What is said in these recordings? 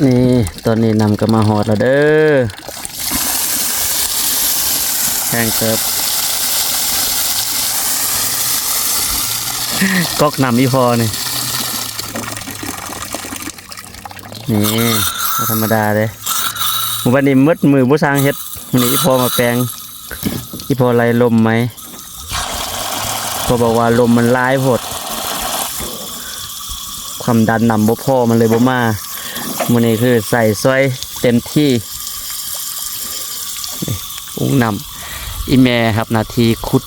ນີ້ ຕອນນີ້ນ້ຳກໍມາຮອດແລ້ວເດີ ແຮງເຕີບ ກອກນ້ຳອີ່ພໍ່ນີ້ ນີ້ ບໍ່ທຳມະດາເດ້ ມື້ວານນີ້ໝົດມື້ບໍ່ຊ່າງເຮັດ ມື້ນີ້ອີ່ພໍ່ມາແປງ ອີ່ພໍ່ໄລ່ລົມໃໝ່ ເພາະບອກວ່າລົມມັນຫຼາຍໂພດ ຄວາມດັນນ້ຳບໍ່ພໍ ມັນເລີຍບໍ່ມາ ມື້ນີ້ຄືໃສ່ຊ່ວຍເຕັມທີ່ ອຸ້ງນ້ຳ ອີ່ແມ່ຮັບໜ້າທີ່ຂຸດ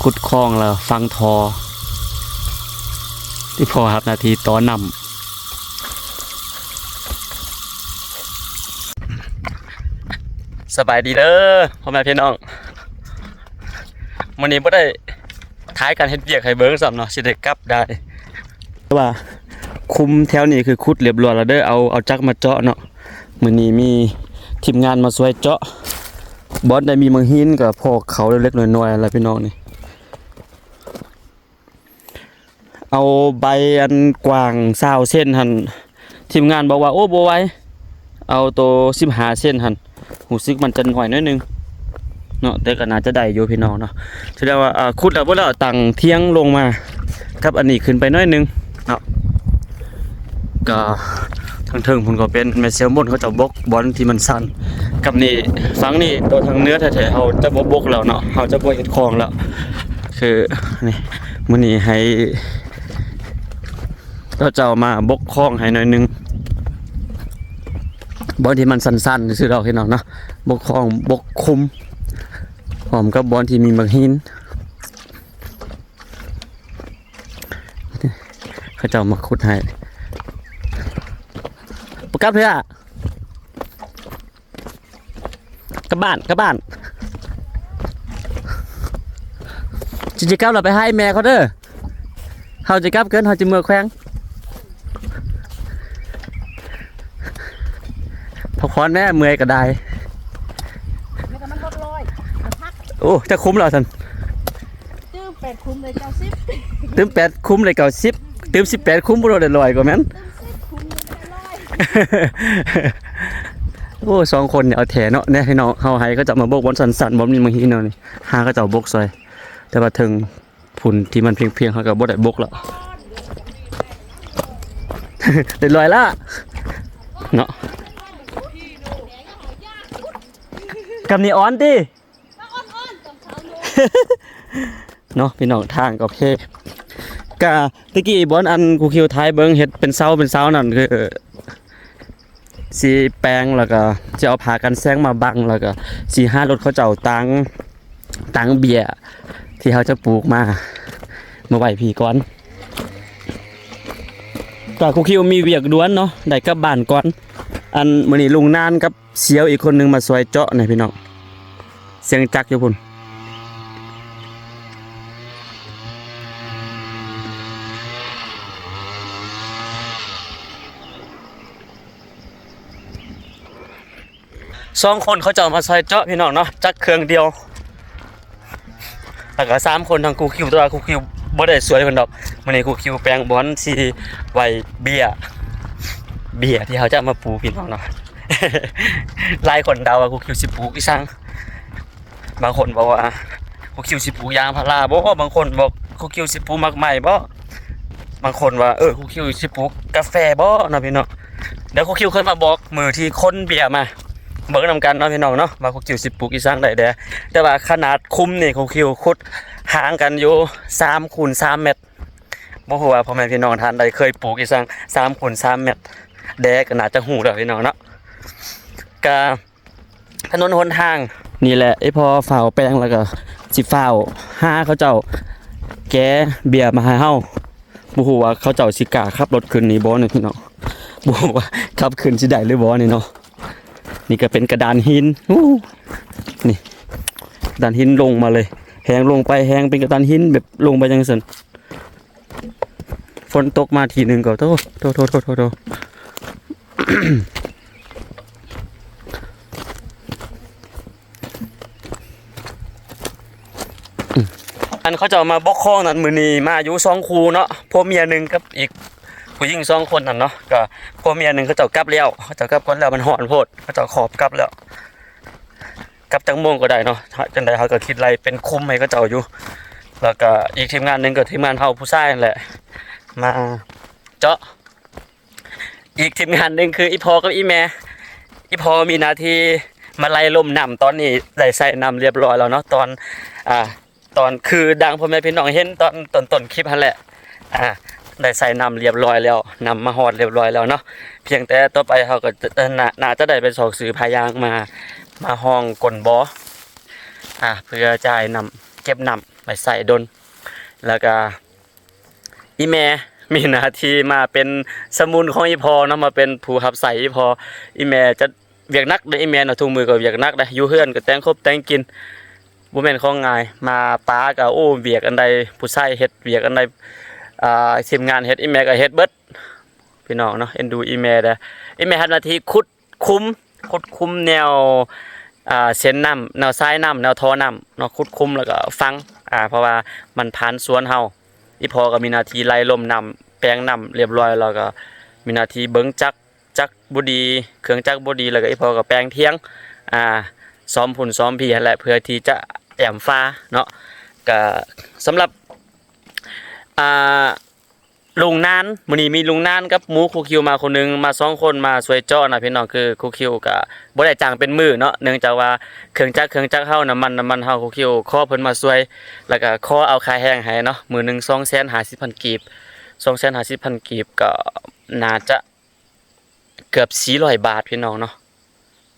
ຂຸດຄອງແລ້ວຝັງທໍ່ ອີ່ພໍ່ຮັບໜ້າທີ່ຕໍ່ນ້ຳ. ສະບາຍດີເດີພໍ່ແມ່ພີ່ນ້ອງ ມື້ນີ້ບໍ່ໄດ້ຖ່າຍການເຮັດວຽກໃຫ້ເບິ່ງຊ້ຳເນາະ ຊິໄດ້ກັບໄດ້ ແຕ່ວ່າຄຸ້ມແຖວນີ້ຄືຂຸດລຽບລ້ອຍແລ້ວເດີ ເອົາ ເອົາຈັກມາເຈາະເນາະ ມື້ນີ້ມີທີມງານມາຊ່ວຍເຈາະ ບ່ອນໃດມີໝາກຫີນກໍພໍເຂົ້າເລັກໆນ້ອຍໆແຫຼະພີ່ນ້ອງນີ້. ເອົາໃບອັນກວ້າງຊາວເຊັນຫັ້ນ ທີມງານບອກວ່າ ໂອ້ ບໍ່ໄຫວ ເອົາໂຕສິບຫ້າເຊັນຫັ້ນ ຮູ້ສຶກມັນຈະໜ້ອຍໜ້ອຍໜຶ່ງເນາະ ແຕ່ກໍໜ້າຈະໄດ້ຢູ່ພີ່ນ້ອງເນາະ ສະແດງວ່າ ເອີ ຂຸດແລ້ວບໍ່ແລ້ວ ຕັ້ງທຽງລົງມາກັບອັນນີ້ຂຶ້ນໄປໜ້ອຍໜຶ່ງເນາະ ກໍ ທາງເທິງພຸ້ນກໍເປັນແມ່ແຊວມົນ ເຂົາເຈົ້າບົກບ່ອນທີ່ມັນຊັນ ກັບນີ້ຝັ່ງນີ້ໂຕທາງເໜືອແທ້ໆ ເຮົາຈະບໍ່ບົກແລ້ວເນາະ ເຮົາຈະບໍ່ເຮັດຄອງແລ້ວ ຄືນີ້ ມື້ນີ້ໃຫ້ເຂົາເຈົ້າມາບົກຄອງໃຫ້ໜ້ອຍໜຶ່ງ ບ່ອນທີ່ມັນຊັນໆຊື່ໆດອກພີ່ນ້ອງເນາະ ບົກຄອງບົກຄຸ້ມ ພ້ອມກັບບ່ອນທີ່ມີໝາກຫີນ. ເຂົາເຈົ້າມາຂຸດໃຫ້ ບໍ່ກັບເທື່ອ ກັບບ້ານ ກັບບ້ານ ຊິ ຊິກັບແລ້ວໄປຫາອີ່ແມ່ເຂົາເດີ ເຮົາຈະກັບເກີນ ເຮົາຈະເມືອແຂວງ ພັກຜ່ອນແດ່ ເມື່ອຍກໍໄດ້ ແລ້ວກໍມັນລົດລອຍ ມັນພັກ ໂອ້ ຈັກຄຸ້ມແລ້ວຊັ້ນ? ຕື່ມແປດຄຸ້ມໄດ້ເກົ້າສິບ ຕື່ມແປດຄຸ້ມໄດ້ເກົ້າສິບ ຕື່ມສິບແປດຄຸ້ມບໍ່ໄດ້ຮ້ອຍກໍແມ່ນ ຕື່ມສິບຄຸ້ມໄດ້ຮ້ອຍ ໂອ້ ສອງຄົນນີ້ເອົາແທ້ເນາະ ແນ່ພີ່ນ້ອງ ເຮົາໃຫ້ເຂົາເຈົ້າມາບົກບ່ອນສັ້ນໆ ບ່ອນມີໝາກຫີນເນາະນີ້ ຫາເຂົາເຈົ້າບົກຊ່ອຍ ແຕ່ວ່າເທິງ ຝຸ່ນທີ່ມັນພຽງໆ ເຮົາກໍບໍ່ໄດ້ບົກລະ ໄດ້ລອຍລະເນາະ ກຳນີ້ອ່ອນຕິ ເນາະພີ່ນ້ອງ ທາງກໍເພ ກະຕະກີ້ບ່ອນອັນຄູຄິວຖ່າຍເບິ່ງເຮັດເປັນເສົາເປັນເສົານັ້ນ ຄື ຊິແປງ ແລ້ວກໍຊິເອົາຜ້າກັນແສງມາບັງ ແລ້ວກໍຊິຫາລົດເຂົາເຈົ້າຕາງ ຕາງເບ້ຍທີ່ເຮົາຈະປູກມາ ມາໄວ້ພີ້ກ່ອນ. ກໍຄູຄິວມີວຽກດ່ວນເນາະ ໄດ້ກັບບ້ານກ່ອນ. ອັນ ມື້ນີ້ລຸງນານກັບສ່ຽວອີກຄົນໜຶ່ງມາຊ່ວຍເຈາະນະພີ່ນ້ອງ. ສຽງຈັກຢູ່ພຸ້ນ. ສອງຄົນເຂົາເຈົ້າມາຊ່ອຍເຈາະພີ່ນ້ອງເນາະ ຈັກເຄື່ອງດຽວ ແລ້ວກໍສາມຄົນທາງຄູຄິວ ແຕ່ວ່າຄູຄິວບໍ່ໄດ້ຊ່ວຍເພິ່ນດອກ. ມື້ນີ້ຄູຄິວແປງບ່ອນຊິໄວ້ເບ້ຍ ເບ້ຍທີ່ເຮົາຈະມາປູກພີ່ນ້ອງເນາະ. ຫຼາຍຄົນເດົາວ່າຄູຄິວຊິປູກອີ່ສັງ. ບາງຄົນບອກວ່າຄູຄິວຊິປູກຢາງພາລາບໍ? ບາງຄົນບອກຄູຄິວຊິປູກໝາກໄມ້ບໍ? ບາງຄົນວ່າ ເອີ ຄູຄິວຊິປູກກາແຟບໍເນາະພີ່ນ້ອງ. ດຽວຄູຄິວຄ່ອຍມາບອກມື້ທີ່ຂົນເບ້ຍມາເບິ່ງນຳກັນເນາະພີ່ນ້ອງເນາະ ວ່າຄູຄິວຊິປູກອີ່ສັງໄດ້ແດ່. ແຕ່ວ່າຂະໜາດຄຸ້ມນີ້ຄູຄິວຂຸດຫ່າງກັນຢູ່ສາມຄູນສາມແມັດ. ບໍ່ຮູ້ວ່າພໍ່ແມ່ພີ່ນ້ອງທ່ານໃດເຄີຍປູກອີ່ສັງສາມຄູນສາມແມັດແດ່ ກໍໜ້າຈະຮູ້ແລ້ວພີ່ນ້ອງເນາະ. ກະ ຖະໜົນຫົນທາງນີ້ແຫຼະ ອີ່ພໍ່ຟ້າວແປງ ແລ້ວກໍຊິຟ້າວຫາເຂົາເຈົ້າແກ່ເບ້ຍມາໃຫ້ເຮົາ. ບໍ່ຮູ້ວ່າເຂົາເຈົ້າຊິກ້າຂັບລົດຂຶ້ນນີ້ບໍ່ນີ້ພີ່ນ້ອງ. ບໍ່ຮູ້ວ່າຂັບຂຶ້ນຊິໄດ້ຫຼືບໍ່ນີ້ເນາະ. ນີ້ກໍເປັນກະດານຫີນ ໂອ້ ນີ້ກະດານຫີນລົງມາເລີຍ ແຮງລົງໄປແຮງ ເປັນກະດານຫີນແບບລົງໄປຈັ່ງຊັ້ນ. ຝົນຕົກມາທີໜຶ່ງກໍ ໂທ້ ໂທ້ ໂທ້ ໂທ້ ໂທ້ ອັນເຂົາເຈົ້າມາບົກຄອງນັ້ນ ມື້ນີ້ມາຢູ່ສອງຄູ່ເນາະ ຜົວເມຍໜຶ່ງກັບອີກ ຜູ້ຍິງສອງຄົນນັ້ນເນາະ ກໍຜົວເມຍໜຶ່ງເຂົາເຈົ້າກັບແລ້ວ ເຂົາເຈົ້າກັບກ່ອນແລ້ວ ມັນຮ້ອນໂພດ ເຂົາເຈົ້າຂອບກັບແລ້ວ ກັບຈັກໂມງກໍໄດ້ເນາະ ຈັ່ງໃດເຮົາກໍຄິດໄລ່ເປັນຄຸ້ມໃຫ້ເຂົາເຈົ້າຢູ່ ແລ້ວກໍອີກທີມງານໜຶ່ງກໍທີມງານເຮົາຜູ້ຊາຍນັ້ນແຫຼະ ມາເຈາະ ອີກທີມງານໜຶ່ງຄືອີ່ພໍ່ກັບອີ່ແມ່ ອີ່ພໍ່ມີໜ້າທີ່ມາໄລ່ລົມນ້ຳ ຕອນນີ້ໄດ້ໃສ່ນ້ຳລຽບຮ້ອຍແລ້ວເນາະ ຕອນ ອ່າ ຕອນຄືດັ່ງພໍ່ແມ່ພີ່ນ້ອງເຫັນຕອນຕົ້ນໆຄລິບຫັ້ນແຫຼະ ອ່າ ໄດ້ໃສ່ນ້ຳລຽບຮ້ອຍແລ້ວ ນ້ຳມາຮອດລຽບຮ້ອຍແລ້ວເນາະ ພຽງແຕ່ຕໍ່ໄປເຮົາກໍຈະ ໜ້າ ໜ້າຈະໄດ້ໄປຊອກຊື້ຜ້າຢາງມາ ມາຮອງກົ້ນບໍ່ ອ່າ ເພື່ອຈະໃຫ້ນ້ຳ ເກັບນ້ຳໄວ້ໃຊ້ດົນ ແລ້ວກໍ ອີ່ແມ່ມີໜ້າທີ່ມາເປັນສະໝຸນຂອງອີ່ພໍ່ເນາະ ມາເປັນຜູ້ຮັບໃຊ້ອີ່ພໍ່ ອີ່ແມ່ຈະວຽກໜັກເດ້ ອີ່ແມ່ນະ ທຸກມື້ກໍວຽກໜັກເດ້ ຢູ່ເຮືອນກໍແຕ່ງຄົບແຕ່ງກິນ ບໍ່ແມ່ນຂອງງ່າຍ ມາປາກໍ ໂອ້ ວຽກອັນໃດ ຜູ້ຊາຍເຮັດວຽກອັນໃດ ອ່າ ທີມງານເຮັດ ອີ່ແມ່ກໍເຮັດເບິດ ພີ່ນ້ອງເນາະ ເອັນດູອີ່ແມ່ເດີ້ ອີ່ແມ່ຮັບໜ້າທີ່ຂຸດ ຄຸມ ຂຸດຄຸມແນວ ອ່າ ເສັ້ນນ້ຳ ແນວສາຍນ້ຳ ແນວທໍ່ນ້ຳເນາະ ຂຸດຄຸມແລ້ວກໍຝັງ ອ່າ ເພາະວ່າມັນຜ່ານສວນເຮົາ ອີ່ພໍ່ກໍມີໜ້າທີ່ໄລ່ລົມນ້ຳ ແປງນ້ຳລຽບຮ້ອຍ ແລ້ວກໍມີໜ້າທີ່ເບິ່ງຈັກ ຈັກບໍ່ດີ ເຄື່ອງຈັກບໍ່ດີ ແລ້ວກໍອີ່ພໍ່ກໍແປງຖຽງ ອ່າ ສ້ອມພຸ້ນສ້ອມພີ້ຫັ້ນແຫຼະ ເພື່ອທີ່ຈະແຕ້ມຝາເນາະ ກໍສຳລັບ ອ່າ ລຸງນານ ມື້ນີ້ມີລຸງນານກັບໝູຄູຄິວມາຄົນໜຶ່ງ ມາສອງຄົນ ມາຊ່ວຍເຈາະນະພີ່ນ້ອງ ຄືຄູຄິວກະບໍ່ໄດ້ຈ້າງເປັນມື້ເນາະ ເນື່ອງຈາກວ່າເຄື່ອງຈັກ ເຄື່ອງຈັກເຮົາ ນ້ຳມັນ ນ້ຳມັນເຮົາ ຄູຄິວຂໍເພິ່ນມາຊ່ວຍ ແລ້ວກະຂໍເອົາຄ່າແຮງໃຫ້ເນາະ ມື້ໜຶ່ງສອງແສນຫ້າສິບພັນກີບ ສອງແສນຫ້າສິບພັນກີບ ກໍໜ້າຈະເກືອບສີ່ຮ້ອຍບາດ ພີ່ນ້ອງເນາະ.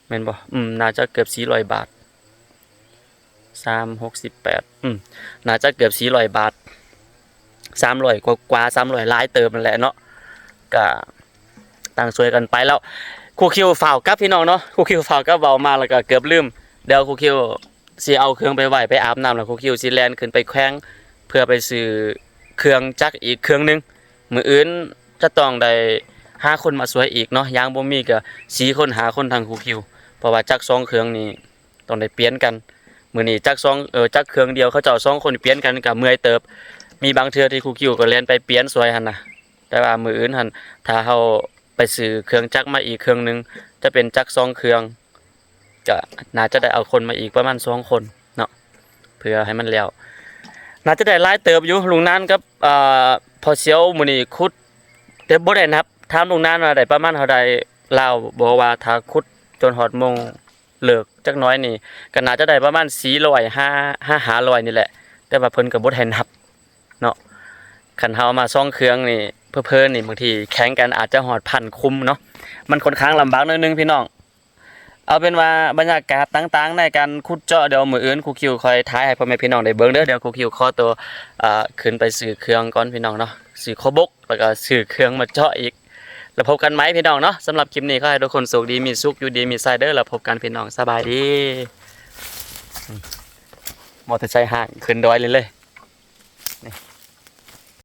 ແມ່ນບໍ່? ອືມ ໜ້າຈະເກືອບສີ່ຮ້ອຍບາດ ສາມ ຫົກ ສິບແປດ ອືມ ໜ້າຈະເກືອບສີ່ຮ້ອຍບາດ ສາມຮ້ອຍກວ່າ ກວ່າ ສາມຮ້ອຍ ຫຼາຍເຕີບນັ້ນແຫຼະເນາະ ກະຕ່າງຊ່ວຍກັນໄປແລ້ວ ຄູຄິວຟ້າວກັບ ພີ່ນ້ອງເນາະ ຄູຄິວຟ້າວກັບ ເວົ້າມາແລ້ວກະເກືອບລືມ ດຽວຄູຄິວຊິເອົາເຄື່ອງໄປໄວ້ ໄປອາບນ້ຳ ແລ້ວຄູຄິວຊິແລ່ນຂຶ້ນໄປແຂວງ ເພື່ອໄປຊື້ເຄື່ອງຈັກອີກເຄື່ອງໜຶ່ງ ມື້ອື່ນຈະຕ້ອງໄດ້ຫາຄົນມາຊ່ວຍອີກເນາະ ຢ່າງບໍ່ມີກໍສີ່ຄົນ ຫ້າຄົນ ທັງຄູຄິວ ເພາະວ່າຈັກສອງເຄື່ອງນີ້ຕ້ອງໄດ້ປ່ຽນກັນ ມື້ນີ້ຈັກສອງ ເອີ ຈັກເຄື່ອງດຽວ ເຂົາເຈົ້າສອງຄົນປ່ຽນກັນກໍເມື່ອຍເຕີບ ມີບາງເທື່ອທີ່ຄູຄິວກໍແລ່ນໄປປ່ຽນຊ່ວຍຫັ້ນນະ ແຕ່ວ່າມື້ອື່ນຫັ້ນ ຖ້າເຮົາໄປຊື້ເຄື່ອງຈັກມາອີກເຄື່ອງໜຶ່ງ ຈະເປັນຈັກສອງເຄື່ອງ ກະໜ້າຈະໄດ້ເອົາຄົນມາອີກປະມານສອງຄົນເນາະ ເພື່ອໃຫ້ມັນແລ້ວ ໜ້າຈະໄດ້ຫຼາຍເຕີບຢູ່ ລຸງນານກັບ ອ່າ ພໍ່ສຽວ ມື້ນີ້ຂຸດ ແຕ່ບໍ່ໄດ້ນັບ ຖາມລຸງນານວ່າໄດ້ປະມານເທົ່າໃດ ລາວບອກວ່າຖ້າຂຸດຈົນຮອດໂມງເລີກຈັກໜ້ອຍນີ້ ກໍໜ້າຈະໄດ້ປະມານສີ່ຮ້ອຍ ຫາ ຫາຫ້າຮ້ອຍນີ້ແຫຼະ ແຕ່ວ່າເພິ່ນກໍບໍ່ໄດ້ນັບເນາະ ຄັນເຮົາເອົາມາສອງເຄື່ອງນີ້ ເຜີໆນີ້ ບາງທີແຂ່ງກັນອາດຈະຮອດພັນຄຸມເນາະ ມັນຂ້ອນຂ້າງລຳບາກໜ້ອຍໜຶ່ງ ພີ່ນ້ອງ. ເອົາເປັນວ່າບັນຍາກາດຕ່າງໆໃນການຂຸດເຈາະ ດຽວມື້ອື່ນຄູຄິວຄ່ອຍຖ່າຍໃຫ້ພໍ່ແມ່ພີ່ນ້ອງໄດ້ເບິ່ງເດີ້ ດຽວຄູຄິວຂໍຕົວ ເອີ ຂຶ້ນໄປຊື້ເຄື່ອງກ່ອນພີ່ນ້ອງເນາະ ຊື້ຄອບົກ ແລ້ວກໍຊື້ເຄື່ອງມາເຈາະອີກ ແລ້ວພົບກັນໃໝ່ພີ່ນ້ອງເນາະ ສຳລັບຄລິບນີ້ຂໍໃຫ້ທຸກຄົນໂຊກດີມີສຸກ ຢູ່ດີມີໄຊເດີ້ ແລ້ວພົບກັນພີ່ນ້ອງ ສະບາຍດີ ອືມ ມໍເຕີໄຊຫ້າງຂຶ້ນດອຍເລີຍ.